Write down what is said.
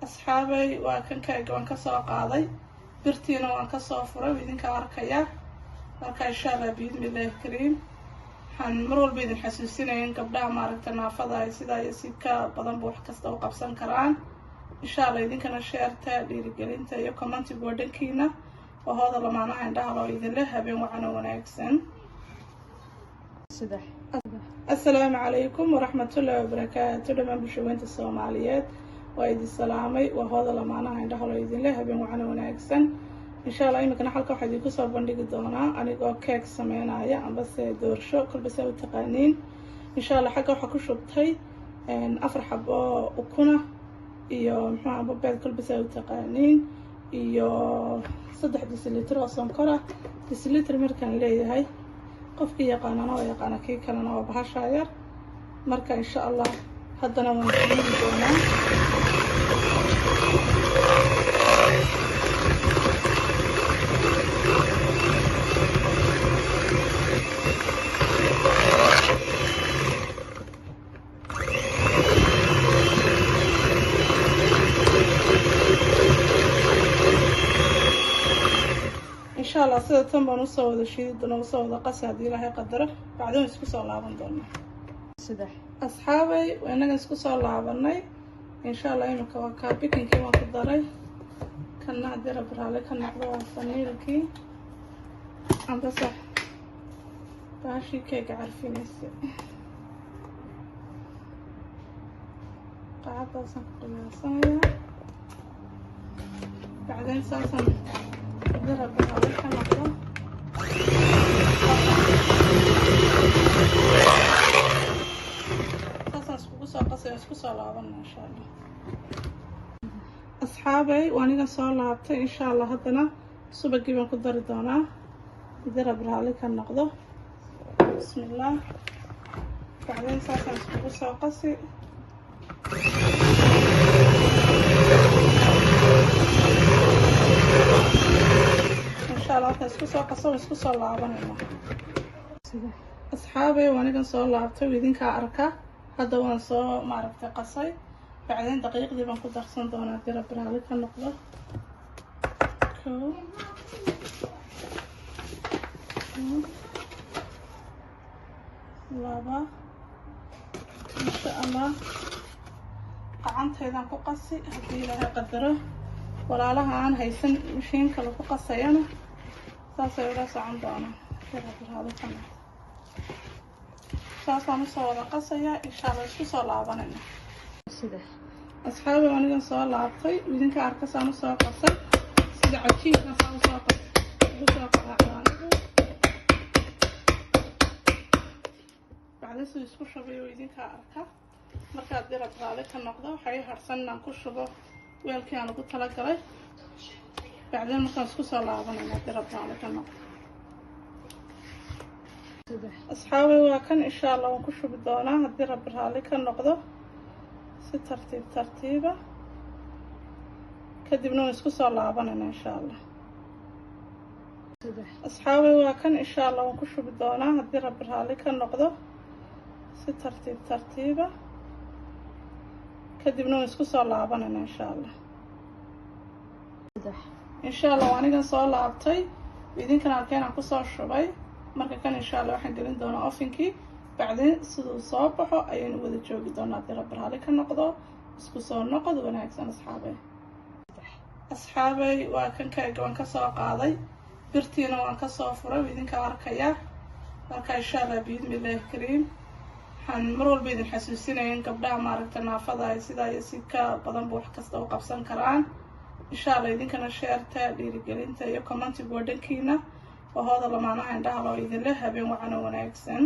Asxaabay, waa kan keega waan kasoo qaaday, birtiina waan kasoo furay, idinka arkaya. Marka insha Allah biidni Illaahi kariim, waxaan mar walba idin xasuusinaya in gabdhaha maaragta naafada ay sidaa iyo si ka badanba wax kasta u qabsan karaan. Insha Allah idinkana share-ta, dhiirigelinta iyo comment-igu waa dhankiina. Oo hooda lamaanaha indhaha loo idinle, habeen wacan oo wanaagsan. Saddex. Assalaamu calaykum waraxmatullaahi wabarakaatu. Dhammaan bulshaweynta Soomaaliyeed waa idin salaamay. Waa hooda lamaanaha indhaha loo idinle, habeen wacan oo wanaagsan. Insha Allah iminkana halka waxaa idinku soo bandhigi doonaa anigoo keeg sameynaya ambase doorsho, kolba saa u taqaaniin. Insha Allah xagga waxaa ku shubtay 4 xabo ukuna iyo muxuu amba beed, kolba saa u taqaaniin, iyo 3 deciliter oo sonkora. Deciliter markaan leeyahay, qofkii yaqaanana waa yaqaana, kii kalena waa bahashaa yar. Marka insha Allah haddana waan shiidi doonaa. Insha Allah sida tan baan usoo wada shiidi doona, usoo wada qasi haddii Ilaahay qadaro. Bacdin isku soo laaban doonaa. Saddex. Asxaabay, inagan isku soo laabanay. Insha Allah imika waa kaa baking-kii waan ku daray. Kana haddii Rabbi raali ka noqdo waa vanilla-kii ambase baashii keega carfinaysa. Qacadaasaan ku qiyaasanayaa. Bacdeen saasaan haddii Rabbi raali ka noqdo saasaan iskugu soo qasay, isku soo laabana insha Allah. Asxaabay, waa aniga soo laabtay. Insha Allah haddana subagii baan ku dari doonaa haddii Rabbi raali ka noqdo. Bismillaah. Bacdeen saasaan iskugu soo qasi. Insha Allah markaan isku soo qaso waan isku soo laabanayna. Saddex. Asxaabay, waa anigan soo laabtay, idinkaa arka. Hadda waan soo maaragtay qasay. Bacdeen daqiiqdii baan ku darsan doonaa haddii Rabbi raali ka noqdo. Kow, laba. Insha Allah gacantaydaan ku qasi haddii Ilaahay qadaro. Walaalaha aan haysan mashiinka lagu qasayana saasay ula socon doonaa haddii Rabbi raali ka noqdo. Saasaan usoo wada qasayaa. Insha Allah isku soo laabanayna. Saddex. Asxaabi, anigan soo laabtay, idinka arka saan usoo qasay, sida cajiinka saan usoo qas ugu soo qaraacda anigu. Bacda siduu isku shubay oo idinka arka. Markaad dirab raali ka noqdo, waxay harsan inaan ku shubo weelkii aan ugu talagalay. Bacdeen markaan isku soo laabanayna dirab raali ka noqdo. Saddex. Asxaabi, waa kan. Insha Allah waan ku shubi doonaa haddii Rabbi raali ka noqdo, si tartiib tartiiba. Kadibna waan isku soo laabanayna insha Allah. Saddex. Asxaabi, waa kan. Insha Allah waan ku shubi doonaa haddii Rabbi raali ka noqdo, si tartiib tartiiba. Kadibna waan isku soo laabanayna insha Allah. Saddex. Insha Allah waa anigan soo laabtay, idinkan arkeen aan kusoo shubay. Marka kan insha Allah waxaan gelin doonaa oven-kii. Bacdin siduu soo baxo ayaynu wada joogi doonaa haddii Rabbi raali ka noqdo. Isku soo noqod wanaagsan, asxaabay. Asxaabay, waa kan keega waan kasoo qaaday, birtiina waan kasoo furay, idinka arkaya. Marka insha Allah biidni Illaahi kariim, waxaan mar walba idin xasuusinaya in gabdhaha maaragta naafada ay sidaa iyo si ka badanba wax kasta u qabsan karaan. Insha Allah idinkana share-ta, dhiirigelinta iyo comment-igu waa dhankiina. Oo hooda lamaanaha indhaha loo idinle, habeen wacan oo wanaagsan.